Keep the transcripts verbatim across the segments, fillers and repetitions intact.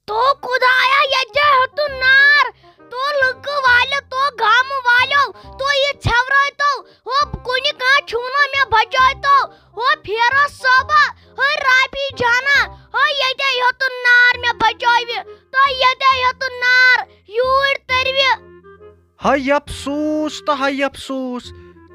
تو خدایا، ییٚتہِ ہیوٚتُن نار، تو لُکہٕ والٮ۪و، تو گامہٕ والٮ۪و، تو یہِ ژھٮ۪ورٲوتو، ہو کُنہِ کانٛہہ چھُو نہٕ مےٚ بچٲوتو، ہو پھیرو صٲبا، ہو رابی جانا، ہو ییٚتہِ ہیوٚتُن نار مےٚ بچٲوِ، تو ییٚتہِ ہیوٚتُن نار یوٗرۍ تٔرِوِ۔ ہاے افسوس تہٕ ہاے افسوس،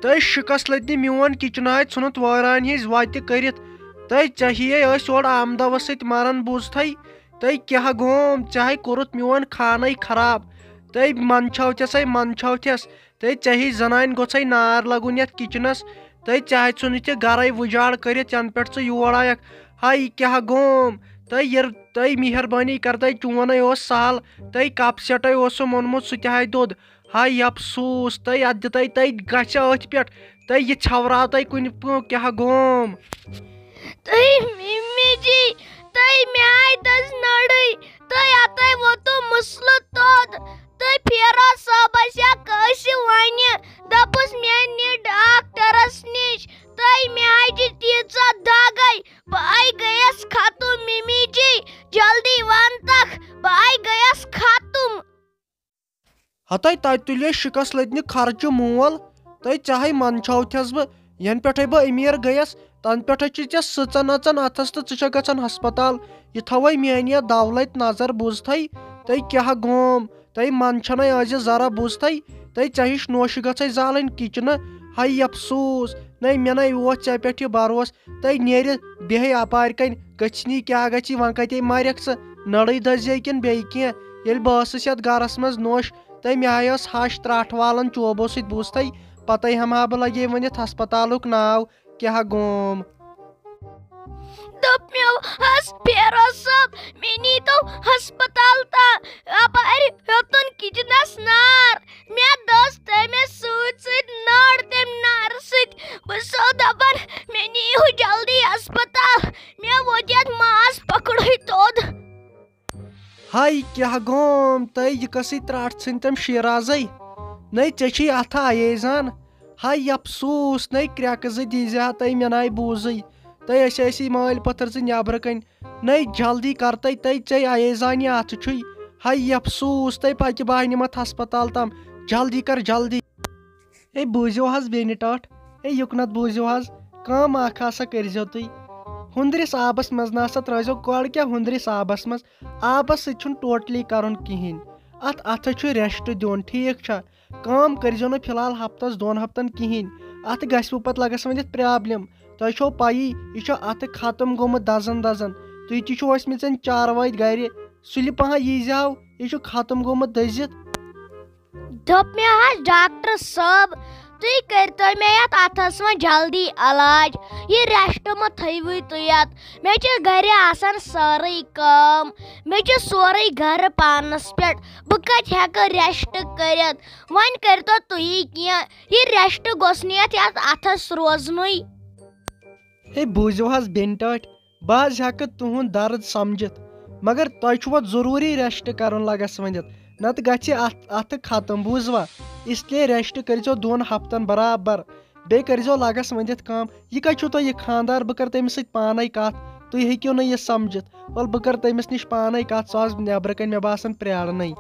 تۄہہِ شِکس لٔدنہِ میون کِچنہٕ آے ژھُنُتھ وٲران ہِنٛزۍ وتہِ کٔرِتھ۔ تۄہہِ ژےٚ ہِیے ٲسۍ اورٕ آمدوس سۭتۍ مران بوٗزتھٕے۔ تۄہہِ کیٛاہ گوم؟ ژےٚ ہاے کوٚرُتھ میون خانَے خراب۔ تۄہہِ منٛدچھوتھس ہاے منٛدچھوتھس۔ تۄہہِ ژےٚ ہِش زنانہِ گوٚژھے نار لگُن یتھ کِچنس۔ تۄہہِ ژےٚ ہاے ژھُنُتھ یہِ گرے وُجاڑ کٔرِتھ، ینہٕ پٮ۪ٹھ ژٕ یور آیکھ۔ ہاے یہِ کیٛاہ گوم؟ تۄہہِ یِر-، تۄہہِ مہربٲنی کر، تۄہہِ چونَے اوس سہل۔ تۄہہِ کپ سیٹے اوسُم اوٚنمُت، سُہ تہِ ہاے دوٚد۔ ہاے افسوس، تۄہہِ اتھ دِتَے تۄہہِ گژھِ أتھۍ پٮ۪ٹھ، تۄہہِ یہِ ژھٮ۪وراو تۄہہِ کُنہِ پٲ-، کیٛاہ گوم؟ تُہۍ مِمی جی، تۄہہِ میٛانہِ دٔسۍ نٔڑٕے، تۄہہِ اَتَے ووتوٕ مسلہٕ توٚد، تُہۍ پھیرو صٲبَس یا کٲنٛسہِ وَنہِ، دوٚپُس مےٚ نہِ ڈاکٹرَس نِش، تۄہہِ میٛاجہِ تیٖژاہ دَگَے، بہٕ آے گٔیَس ختم مِمی جی، جلدی وَن تَکھ، بہٕ آے گٔیَس ختم۔ ہتاے تتہِ تُلے شِکس لٔدنہِ خرچہٕ مول۔ تۄہہِ ژےٚ ہاے منٛدچھوتھس بہٕ، ینہٕ پٮ۪ٹھے بہٕ أمیٖر گٔیس، تنہٕ پٮ۪ٹھے چھِ ژےٚ سٕژن اژان اتھس تہٕ ژٕ چھکھ گژھان ہسپتال۔ یہِ تھاوے میٲنۍ یتھ دولت نظر بوٗزتھے۔ تۄہہِ کیٛاہ گوم؟ تۄہہِ منٛدچھنے ٲسۍ زِ ذرا بوٗزتھے۔ تۄہہِ ژےٚ ہِش نوشہِ گژھے زالٕنۍ کِچنہٕ۔ ہاے افسوس، نے مےٚ نے اوس ژےٚ پٮ۪ٹھ یہِ بروس۔ تۄہہِ نیرِ بیٚہے اپارِ کنۍ، گٔژھنی کیٛاہ گژھی، وۄنۍ کتے مارکھ ژٕ؟ نٔڑٕے دٔزے کِنہٕ بیٚیہِ کینٛہہ؟ ییٚلہِ بہٕ ٲسٕس یتھ گرس منٛز نوٚش، تہٕ مےٚ ہاے ٲس ہش ترٛٹھ والان چوبو سۭتۍ بوٗزتھے، پتے ہمہٕ ہا بہٕ لگے ؤنِتھ ہسپتالُک ناو کیٛاہ گوم۔ دوٚپ مےٚ حظ، پھیرو صٲب، مےٚ نیٖتو ہسپتال تام، اپارِ ہیوٚتُن کِچنس نار۔ مےٚ دٔز تٔمِس سۭتۍ سۭتۍ نٔر تٔمۍ نارٕ سۭتۍ۔ بہٕ چھُسو دَپان، مےٚ نِیِو جلدی ہسپتال، مےٚ ووت یَتھ ماس پکڑٕے توٚد۔ ہاے کیٛاہ گوم تۄہہِ، یہِ کۄسٕے ترٛٹھ ژھٕنۍ تٔمۍ شیرازے؟ نے ژےٚ چھُے اَتھٕ ایزان۔ ہاے افسوس، نے کرٛٮ۪کہٕ زٕ دیٖزِ ہا تۄہہِ، مےٚ ناے بوٗزٕے۔ تۄہہِ ٲسۍ ٲسی مٲلۍ پٔتھٕر زٕ نٮ۪برٕ کَنۍ۔ نٔے جلدی کر تۄہہِ، تۄہہِ ژےٚ ایزانی اَتھٕ چھُے۔ ہاے افسوس، تۄہہِ پکہِ بہٕ نِمتھ ہسپتال تام۔ جلدی کر، جلدی۔ ہے بوٗزِو حظ بیٚنہِ ٹاٹھ، ہے یُکنتھ بوٗزِو حظ، کٲم اکھ ہسا کٔرۍزیو تُہۍ۔ ہُنٛدرِس آبس منٛز نہ سا ترٲیزیو کۄڑ کیٛاہ ہُنٛدرِس آبس منٛز۔ آبس سۭتۍ چھُنہٕ totally کرُن کِہیٖنۍ۔ اتھ اتھس چھُ rest دیُن، ٹھیٖک چھا؟ کٲم کٔرۍزیو نہٕ فی الحال ہفتس دۄن ہفتن کِہیٖنۍ۔ اتھ گژھِوٕ پتہٕ لگس وۄنۍ یتھ problem۔ تۄہہِ چھو پَیی، یہِ چھُ اَتھٕ ختم گوٚمُت دَزان دَزان۔ تُہۍ تہِ چھِو ٲسمٕتۍ چاروٲے گرِ، سُلہِ پَہَن ییٖزِہَو، یہِ چھُ ختم گوٚمُت دٔزِتھ۔ دوٚپ مےٚ حظ، ڈاکٹر صٲب، تُہۍ کٔرۍتو مےٚ یَتھ اَتھَس وۄنۍ جلدی علاج۔ یہِ rest مہٕ تھٲیوٕے تُہۍ یَتھ۔ مےٚ چھِ گرِ آسان سٲرٕے کٲم۔ مےٚ چھُ سورُے گرٕ پانَس پٮ۪ٹھ۔ بہٕ کَتہِ ہٮ۪کہٕ rest کٔرِتھ؟ وۄنۍ کٔرۍتو تُہی کینٛہہ۔ یہِ rest گوٚژھ نہٕ یَتھ، یَتھ اَتھَس روزنُے۔ ہے بوٗزِو حظ بیٚنہِ ٹٲٹھۍ، بہٕ حظ ہٮ۪کہٕ تُہُنٛد درد سمجھِتھ، مگر تۄہہِ چھُو اَتھ ضروٗری rest کرُن لگس ؤنِتھ، نتہٕ گژھِ اَتھ اَتھٕ ختم، بوٗزوا؟ اس لیے rest کٔرۍزیو دۄن ہفتن برابر، بیٚیہِ کٔرۍزیو لگس ؤنِتھ کٲم۔ یہِ کتہِ چھُو تۄہہِ یہِ خانٛدار؟ بہٕ کرٕ تٔمِس سۭتۍ پانے کتھ، تُہۍ ہیٚکِو نہٕ یہِ سمجھِتھ۔ ول بہٕ کرٕ تٔمِس نِش پانے کتھ، سُہ آسہِ نٮ۪برٕ کنہِ، مےٚ باسان، پرٛارنٕے۔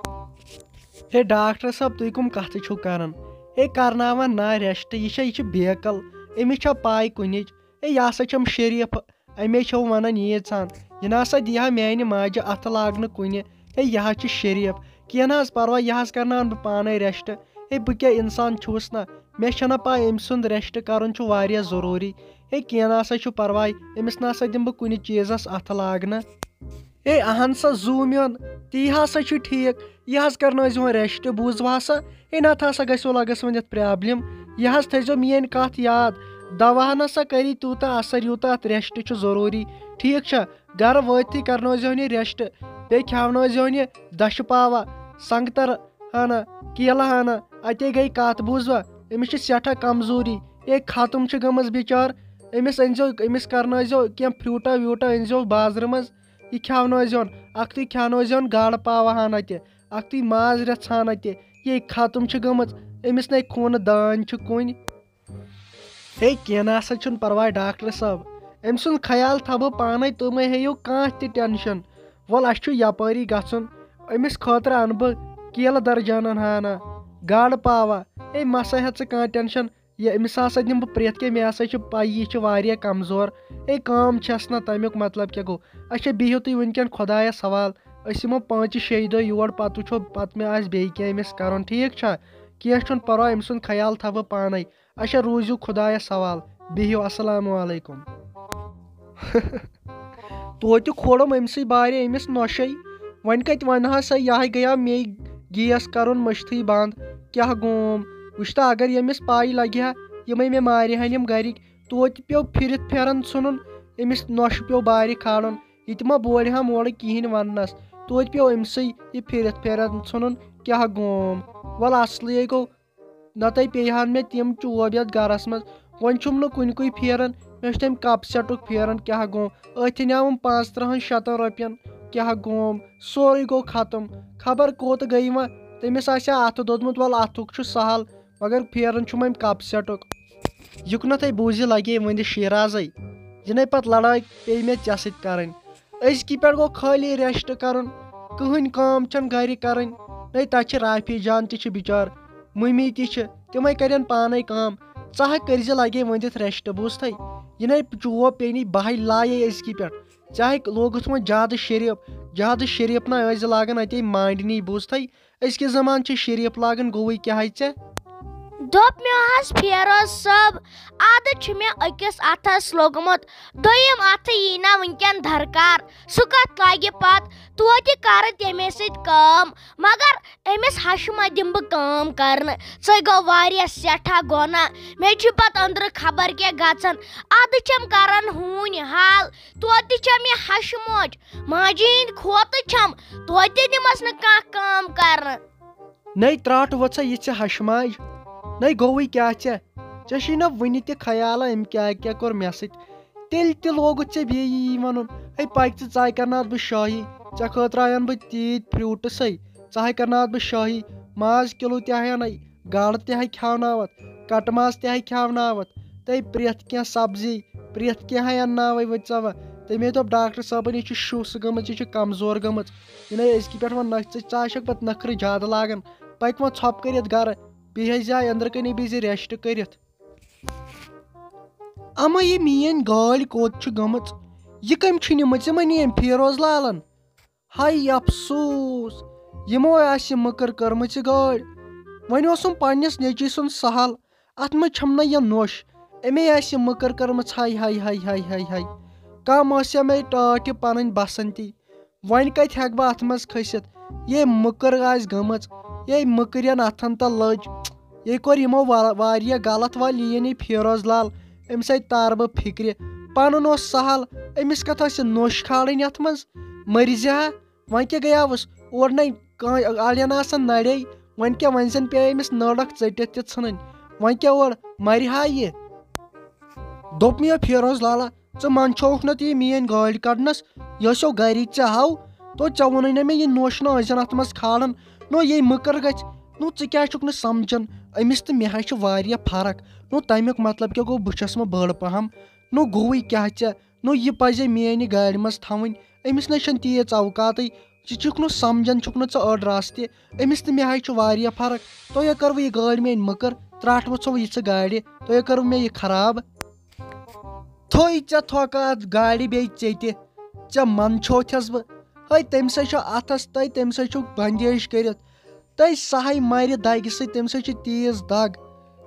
ہے ڈاکٹر صٲب، تُہۍ کٕم کتھٕ چھِو کران؟ ہے کرناوان نا rest، یہِ چھا، یہِ چھِ بیکل، أمِس چھا پاے کُنِچ؟ ہے یہِ ہسا چھَم شریٖف، اَمے چھَو ونان ییٖژ ہن۔ یہِ نہ سا دی ہا میانہِ ماجہِ اَتھٕ لاگنہٕ کُنہِ۔ ہے یہِ حظ چھِ شریٖف، کینٛہہ نہ حظ پرواے، یہِ حظ کرناون بہٕ پانے rest۔ ہے بہٕ کیٛاہ انسان چھُس نا، مےٚ چھَنہ پاے أمۍ سُنٛد rest کرُن چھُ واریاہ ضروٗری۔ ہے کینٛہہ نہ سا چھُ پرواے، أمِس نہ سا دِمہٕ بہٕ کُنہِ چیٖزس اَتھٕ لاگنہٕ۔ ہے اہن سا زوٗ میون، تی ہسا چھُ ٹھیٖک۔ یہِ حظ کرنٲیزِہون rest، بوٗزوا سا؟ ہے نتہٕ ہسا گژھیو لگس وۄنۍ یتھ problem۔ یہِ حظ تھٲیزیو میٲنۍ کتھ یاد، دوا نسا کری تیوٗتاہ اثر یوٗتاہ اتھ rest چھُ ضروٗری۔ ٹھیٖک چھا؟ گرٕ وٲتتھٕے کرنٲیزِہون یہِ rest، بیٚیہِ کھیاونٲیزِہون یہِ دچھِ پاوا، سنگتر ہنا، کیلہٕ ہنا۔ اتے گٔے کتھ، بوٗزوا؟ أمِس چھِ سٮ۪ٹھاہ کمزوٗری، ہے ختم چھِ گٔمٕژ بِچار۔ أمِس أنۍزیو، أمِس کرنٲیزیو کینٛہہ fruitا ویوٗٹا أنۍزیو بازرٕ منٛز۔ یہِ کھیاونٲوزیون، اکھتُے کھیاونٲوزیون گاڈٕ پاوٕ ہنا تہِ، اکھتُے ماز رژھ ہنا تہِ۔ یہِ ختم چھِ گٔمٕژ، أمِس نے خوٗنہٕ دٲنۍ چھِ کُنہِ۔ ہے، کینٛہہ نہ سا چھُنہٕ پرواے ڈاکٹر صٲب، أمۍ سُنٛد خیال تھاوٕ بہٕ پانے، تُہۍ مہ ہیٚیِو کانٛہہ تہِ tension۔ وَلہٕ، اَسہِ چھُ یَپٲری گژھُن۔ أمِس خٲطرٕ اَنہٕ بہٕ کیلہٕ درجانَن ہانا، گاڈٕ پاوا۔ ہے، مہ سا ہےٚ ژٕ کانٛہہ ٹٮ۪نشَن۔ یہِ أمِس ہسا دِمہٕ بہٕ پرٛٮ۪تھ کینٛہہ، مےٚ ہسا چھِ پَے یہِ چھِ واریاہ کمزور۔ ہے، کٲم چھَس نہ، تَمیُک مطلب کیٛاہ گوٚو؟ اچھا، بِہِو تُہۍ وٕنکٮ۪ن خۄدایَس حوال، أسۍ یِمو پانٛژِ شیٚیہِ دۄہ یور، پَتہٕ وٕچھو، پَتہٕ مےٚ آسہِ بیٚیہِ کینٛہہ أمِس کَرُن، ٹھیٖک چھا؟ کینٛہہ چھُنہٕ پَرواے، أمۍ سُنٛد خیال تھاوٕ بہٕ پانَے۔ اچھا، روٗزِو خۄدایَس حوال، بِہِو، السلام علیکم۔ توتہِ کھولُم أمۍ سٕے بارِ أمِس نۄشے۔ وۄنۍ کتہِ ونہٕ ہا سۄ، یہِ ہاے گٔیاو مے گیس کرُن مٔشتھٕے بنٛد۔ کیٛاہ گوم؟ وٕچھ تہٕ، اگر ییٚمِس پاے لگہِ ہا، یِمے مےٚ مارِ ہن یِم گرِکۍ۔ توتہِ پیوٚو پھِرِتھ پھیرن ژھُنُن، أمِس نۄشہِ پیوٚو بارِ کھالُن۔ یہِ تہِ ما بولہِ ہا مولہٕ کِہینۍ وننس۔ توتہِ پیوٚو أمۍ سٕے یہِ پھِرِتھ پھیرن ژھُنُن۔ کیٛاہ گوم؟ ول، اصلٕے گوٚو۔ نتہٕ پیٚیہِ ہن مےٚ تِم چوب یتھ گرس منٛز۔ وۄنۍ چھُم نہٕ کُنہِ کُے پھیران، مےٚ چھُ تٔمۍ کپ سیٹُک پھیران۔ کیٛاہ گوٚو؟ أتھۍ انیاوُم پانٛژترٕہن شتن رۄپین۔ کیٛاہ گوٚوم؟ سورُے گوٚو ختم۔ خبر کوٚت گٔے وۄنۍ؟ تٔمِس آسہِ ہا اتھٕ دوٚدمُت، ول، اتھُک چھُ سہل، مگر پھیران چھُم أمۍ کپ سیٹُک۔ یُکنتھے بوٗزِ لگے ؤنٛدِ شیرازے، یِنَے پتہٕ لڑٲے پیٚیہِ مےٚ ژےٚ سۭتۍ کرٕنۍ۔ أزکی پٮ۪ٹھ گوٚو خٲلی ریسٹ کرُن، کٕہٕنۍ کٲم چھَنہٕ گرِ کرٕنۍ۔ نَے، تَتہِ چھِ رافی جان تہِ چھِ بِچار، مٔمی تہِ چھِ، تِمَے کَرن پانَے کٲم۔ ژٕ ہا کٔرزِ لگے ؤنٛدِتھ ریسٹ، بوٗزتھَے؟ یہِ نَے چوب پیٚیہِ نہٕ بہٕے لایے أزکی پٮ۪ٹھ۔ ژےٚ ہا لوگُتھ وۄنۍ زیادٕ شریٖف، زیادٕ شریٖف نہ ٲسۍ زِ لاگان اَتے مانڈنی، بوٗزتھَے؟ أزکہِ زمانہٕ چھِ شریٖف لاگان، گوٚوُے کیٛاہ ہے ژےٚ؟ دوٚپ مےٚ حظ فیروز صٲب، اَدٕ چھُ مےٚ أکِس اَتھَس لوٚگمُت، دوٚیِم اَتھٕ یی نہ وٕنکٮ۪ن درکار، سُہ کَتھ لاگہِ پَتہٕ؟ توتہِ کَرٕ تٔمِس سۭتۍ کٲم، مگر أمِس ہَشہِ ما دِمہٕ بہٕ کٲم کَرنہٕ؟ ژےٚ گوٚو واریاہ سٮ۪ٹھاہ گۄناہ، مےٚ چھُ پَتہٕ أنٛدرٕ خبر کیٛاہ گژھان، اَدٕ چھَم کَران ہوٗنۍ حال۔ توتہِ چھےٚ مےٚ ہَشہِ موج، ماجہِ ہِنٛدۍ کھۄتہٕ چھَم، توتہِ دِمَس نہٕ کانٛہہ کٲم کَرنہٕ۔ نَے ترٛٹھ ؤژھا یہِ ژےٚ ہَشہِ ماج؟ نَے گوٚوُے کیٛاہ ژےٚ؟ ژےٚ چھُے نہ وٕنہِ تہِ خیالہ أمۍ کیٛاہ کیٛاہ کوٚر مےٚ سۭتۍ؟ تیٚلہِ تہِ لوگُتھ ژےٚ بیٚیہِ یی وَنُن، ہے پَکہِ ژٕ، ژاے کَرناوتھ بہٕ شٲہی، ژےٚ خٲطرٕ اَنَن بہٕ تیٖتۍ فروٗٹٕس ہے، ژٕ ہاے کَرناوتھ بہٕ شٲہی، ماز کِلوٗ تہِ ہاے اَنَے، گاڈٕ تہِ ہاے کھیٛاوناوَتھ، کَٹہٕ ماز تہِ ہاے کھیٛاوناوَتھ، تہٕ پرٛٮ۪تھ کینٛہہ سبزی، پرٛٮ۪تھ کینٛہہ ہاے اَنناوَے وۄنۍ ژےٚ وۄنۍ۔ تٔمۍ دوٚپ، ڈاکٹر صٲبَن، یہِ چھِ شُس گٔمٕژ، یہِ چھِ کمزور گٔمٕژ۔ یہِ نَے أزکہِ پٮ۪ٹھ وۄنۍ نَژِ ژٕ، ژٕ آسَکھ پَتہٕ نٔکھرٕ زیادٕ لاگان۔ پَکہِ وۄنۍ ژھۄپہٕ کٔرِتھ گَرٕ، بیٚیہِ ہیٚزِ آے أنٛدرٕ کَنے بیٚیہِ زِ ریسٹ کٔرِتھ۔ اَما یہِ میٛٲنۍ گٲڑۍ کوٚت چھِ گٔمٕژ؟ یہِ کٔمۍ چھِ نِمٕژ؟ یہِ مہ نِیَم فیروز لالَن۔ ہاے افسوٗس، یِمو آسہِ یہِ مٔکٕر کٔرمٕژ یہِ گٲڑۍ۔ وۄنۍ اوسُم پنٛنِس نیٚچی سُنٛد سہل، اَتھ منٛز چھَم نہ یہِ نوٚش۔ أمے آسہِ یہِ مٔکٕر کٔرمٕژ، ہاے، ہاے، ہاے۔ کَم ٲس مےٚ ٹٲٹھ یہِ پَنٕنۍ بسنتی۔ وۄنۍ کَتہِ ہٮ۪کہٕ بہٕ اَتھ منٛز کھٔسِتھ؟ یے مٔکٕر آسہِ گٔمٕژ، یے مٔکٕرٮ۪ن اَتھَن تہٕ لٔج۔ یے کوٚر یِمو وا-، واریاہ غلط، وَلہٕ یِیِن یہِ فیروز لال، أمِس سۭتۍ تارٕ بہٕ فِکرِ۔ پَنُن اوس سہل، أمِس کَتھ ٲس یہِ نوٚش کھالٕنۍ اَتھ منٛز؟ مٔرۍ زِ ہا۔ وۄنۍ کیٛاہ گٔیاوُس؟ اورٕ نَے کانٛہہ اَڑٮ۪ن آسَن نَرے، وۄنۍ کیٛاہ، وۄنۍ زَن پیٚیہِ أمِس نٔر اَکھ ژٔٹِتھ تہِ ژھٕنٕنۍ۔ وۄنۍ کیٛاہ اورٕ مَرِ ہا یہِ؟ دوٚپ مےٚ فیروز لالا، ژٕ منٛدچھووُکھ نہ تہٕ یہِ میٛٲنۍ گٲڑۍ کَڑنَس، یہِ ٲسیو گَرِچ ژےٚ ہاو، تو ژےٚ ووٚنُے نہ مےٚ یہِ نوٚش نہ ٲسۍزٮ۪ن اَتھ منٛز کھالان، نو یے مٔکٕر گژھِ، نو ژٕ کیٛازِ چھُکھ نہٕ سَمجھان؟ أمِس تہٕ مےٚ ہا چھِ واریاہ فرق، نو تَمیُک مطلب کیٛاہ گوٚو؟ بہٕ چھَس وۄنۍ بٔڑ پَہَم، نو گوٚوُے کیٛاہ ژےٚ؟ نو یہِ پَزے میٛانہِ گاڑِ منٛز تھاوٕنۍ، أمِس نَے چھَنہٕ تیٖژ اوقاتٕے، ژٕ چھُکھ نہٕ سَمجھان، چھُکھ نہٕ ژٕ أڑ راستہِ، أمِس تہٕ مےٚ ہاے چھُ واریاہ فرق، تۄہہِ کٔروٕ یہِ گٲڑۍ میٛٲنۍ مٔکٕر، ترٛٹھ وٕژھو یہِ ژٕ گاڑِ، تۄہہِ کٔروٕ مےٚ یہِ خراب۔ تھوٚے ژےٚ تھۄکہٕ اَتھ گاڑِ بیٚیہِ ژیٚتہِ، ژےٚ منٛدچھوتھٮ۪س بہٕ۔ ہے، تٔمۍ سٕے چھُ اَتھَس، تہٕ تٔمۍ سٕے چھُ بندیج کٔرِتھ۔ تہٕ سۄ ہے مَرِ دَگہِ سۭتۍ، تٔمۍ سٕے چھِ تیٖژ دَگ۔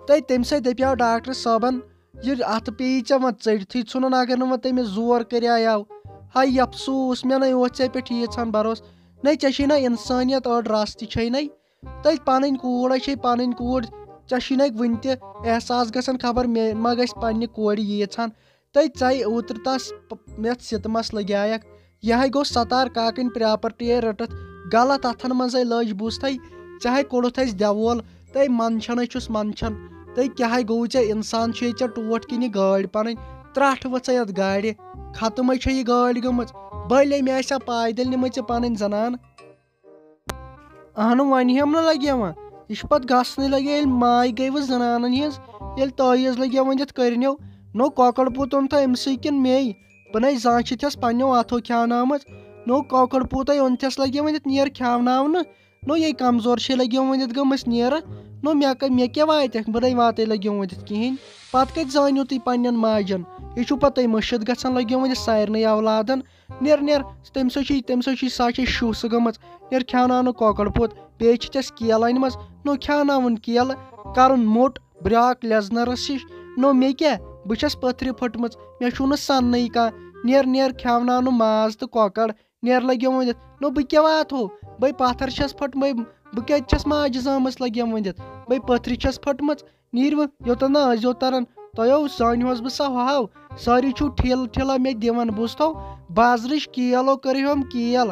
تہٕ تٔمۍ سٕے دَپیٛاو ڈاکٹر صٲبَن، یہِ اَتھٕ پیٚیی ژےٚ وۄنۍ ژٔٹتھٕے ژھٕنُن، اگر نہٕ وۄنۍ تٔمِس زور کریایاو۔ ہاے افسوٗس، مےٚ نَے اوس ژےٚ پٮ۪ٹھ ییٖژ ہَن بھروسہٕ۔ نَے، ژےٚ چھے نہ اِنسٲنیت، أڑ راستہٕ چھے نَے۔ تہٕ پَنٕنۍ کوٗر ہے چھے پَنٕنۍ کوٗر، ژےٚ چھی نَے وٕنہِ تہِ احساس گژھان، خبر مےٚ ما گژھِ پنٛنہِ کورِ ییٖژ ہَن۔ تہٕ ژَے اوترٕ تَس پ-، یَتھ سِتمَس لٔگیٛایَکھ۔ یہِ ہے گوٚو ستار کاکٕنۍ پراپرٹی ہے رٔٹٕتھ غلط اَتھَن منٛزَے لٔج، بوٗزتھَے؟ ژےٚ ہے کوٚڑُتھ اَسہِ دٮ۪وول، تہٕ منٛدچھَنَے چھُس منٛدچھان۔ تہٕ کیٛاہ ہے گوٚو ژےٚ؟ اِنسان چھُے ژےٚ ٹوٹھ کِنہٕ یہِ گٲڑۍ پَنٕنۍ؟ ترٛٹھ ؤژھَے یَتھ گاڑِ، ختمٕے چھےٚ یہِ گٲڑۍ گٔمٕژ۔ بٔلۍ أمۍ آسہِ ہا پایدٔلۍ نِمٕژ یہِ پَنٕنۍ زَنان۔ اہنُو، وۄنۍ ہٮ۪م نہٕ لگہِ یِوان۔ یہِ چھُ پتہٕ گژھنٕے لگہِ، ییٚلہِ ماے گٔیوٕ زنانن ہِنٛز، ییٚلہِ تٲویٖز لگہِ وۄنۍ دِتھ کٔرنیو۔ نو کۄکر پوٗت اوٚن تھا أمۍ سٕے کِنہٕ مے؟ بہٕ نے زانٛہہ چھِ تھس پننیو اتھو کھیاونٲمٕژ۔ نو کۄکر پوٗتے اوٚنتھس لگیو ؤنِتھ نیر کھیاوناونہٕ۔ نو یے کمزور چھے لگیو ؤنِتھ گٔمٕژ نیر۔ نو مےٚ کَ-، مےٚ کیٛاہ واتٮ۪کھ؟ بہٕ نے واتے لگیو ؤنِتھ کِہیٖنۍ۔ پتہٕ کتہِ زٲنِو تُہۍ پننٮ۪ن ماجن؟ یہِ چھُو پتہٕ تُہۍ مٔشِتھ گژھان لگیو ؤنِتھ سارنٕے اولادن۔ نیر نیر، تٔمۍ سۭتۍ چھُے، تٔمۍ سۭتۍ چھُے سۄ چھے شُہ سُہ گٔمٕژ۔ نیر کھیاوناونہٕ کۄکر پوٗت، بیٚیہِ چھِ تس کیل أنمٕژ۔ نو کھیاوناوُن کیل، کرُن موٚٹ، برٛاکھ لیزنرس ہِش۔ نو مےٚ کیٛاہ؟ بہٕ چھَس پٔتھرِ پھٔٹمٕژ، مےٚ چھُو نہٕ سننٕے کانٛہہ۔ نیر نیر کھیاوناونہٕ ماز تہٕ کۄکر۔ نیر لگیو ؤنِتھ، نو بہٕ کیٛاہ واتہو؟ بے پتھر چھَس پھٔٹمٕژ، بہٕ کتہِ چھَس ماجہِ زامٕژ لگیو ؤنِتھ؟ بے پٔتھرِ چھَس پھٔٹمٕژ۔ نیٖرِو یوٚتَن نہٕ ٲسۍزیو تران۔ تۄہیو زٲنِہوس بہٕ سۄ ہۄہو۔ سٲری چھِو ٹھیلہٕ ٹھیلہ مےٚ دِوان، بوٗزتھو؟ بازرٕچ کیل او کٔرِو ہم کیل۔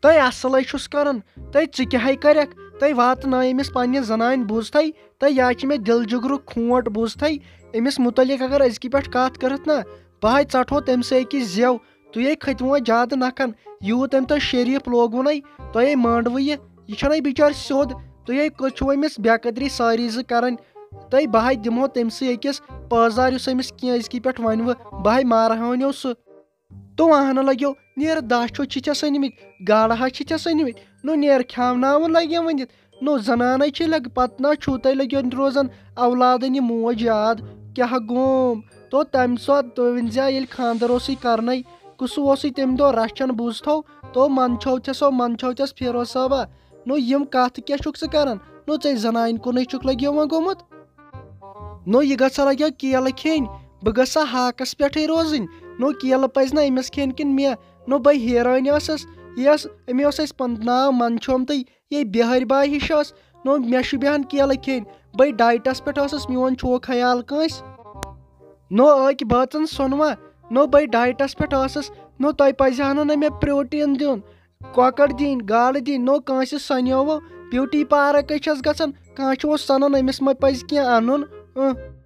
تۄہہِ اصلے چھُس کران، تۄہہِ ژٕ کیٛاہ ہے کرکھ؟ تۄہہِ واتنٲے أمِس پننہِ زنانہِ، بوٗزتھے؟ تۄہہِ یا چھِ مےٚ دِل جگرُک کھونٹ، بوٗزتھے؟ أمِس مُتعلق اگر أزکہِ پٮ۪ٹھ کتھ کٔرٕتھ نا، بہٕ ہاے ژٹہو تٔمۍ سۭتۍ أکِس زٮ۪و۔ تُہۍ ہے کھٔتوٕ وۄنۍ زیادٕ نکھن، یوٗت أمۍ تۄہہِ شریٖف لوگوُنَے، تۄہہِ ہے مانٛڈوٕ یہِ، یہِ چھَنَے بِچٲر سیوٚد۔ تُہۍ ہے کٔ-، چھِو أمِس بے قدری سٲری زٕ کران۔ تۄہہِ بہٕ ہاے دِمہو تٔمۍ سٕے أکِس پٲزار، یُس أمِس کینٛہہ أزکی پٮ۪ٹھ وَنوٕ، بہٕ ہاے مارہاونیو سُہ۔ تو اہنہٕ لگیو، نیر داہ چھو چھِ ژےٚ سٔنمٕتۍ، گاڈٕ ہا چھِ ژےٚ سٔنمٕتۍ، نو نیر کھیاوناوُن لگیو ؤنِتھ۔ نو زنانے چھے لگ، پتہٕ نا چھُو تۄہہِ لگیو روزان اولادن یہِ موج یاد۔ کیٛاہ گوم؟ تو تمہِ ساتہٕ تُہۍ ؤنۍ زِ ییٚلہِ خانٛدر اوسُے کرنَے، کُسُ اوسُے تمہِ دۄہ رچھان، بوٗزتھو؟ تو منٛدچھو ژےٚ سۄ، منٛدچھو ژےٚ فیروز صٲبا۔ نو یِم کتھٕ کیٛاہ چھُکھ ژٕ کران؟ نو ژے زنانہِ کُنُے چھُکھ لگیو وۄنۍ گوٚمُت۔ نو یہِ گژھا لگیو کیلہٕ کھیٚنۍ، بہٕ گژھا ہاکس پٮ۪ٹھٕے روزٕنۍ۔ نو کیلہٕ پزِ نہ أمِس کھیٚنۍ کِنہٕ مےٚ؟ نو بے حیران ٲسٕس، یس أمۍ اوس اَسہِ پن-، ناو منٛدچھومتٕے۔ یے بِہٲرۍ باے ہِش ٲس۔ نو مےٚ چھُ بیٚہان کیلہٕ کھیٚنۍ۔ بے ڈایٹس پٮ۪ٹھ ٲسٕس، میون چھُوا خیال کٲنٛسہِ؟ نو أکۍ بٲژن سۄنوا، نو بے ڈایٹس پٮ۪ٹھ ٲسٕس۔ نو تۄہہِ پزِ ہا نہٕ مےٚ پروٹین دیُن، کۄکر دِنۍ، گاڈٕ دِنۍ۔ نو کٲنٛسہِ سنیووٕ، بیوٹی پارک ہے چھس گژھان، کانٛہہ چھُ سنان أمِس ما پزِ کینٛہہ انُن۔ اۭں۔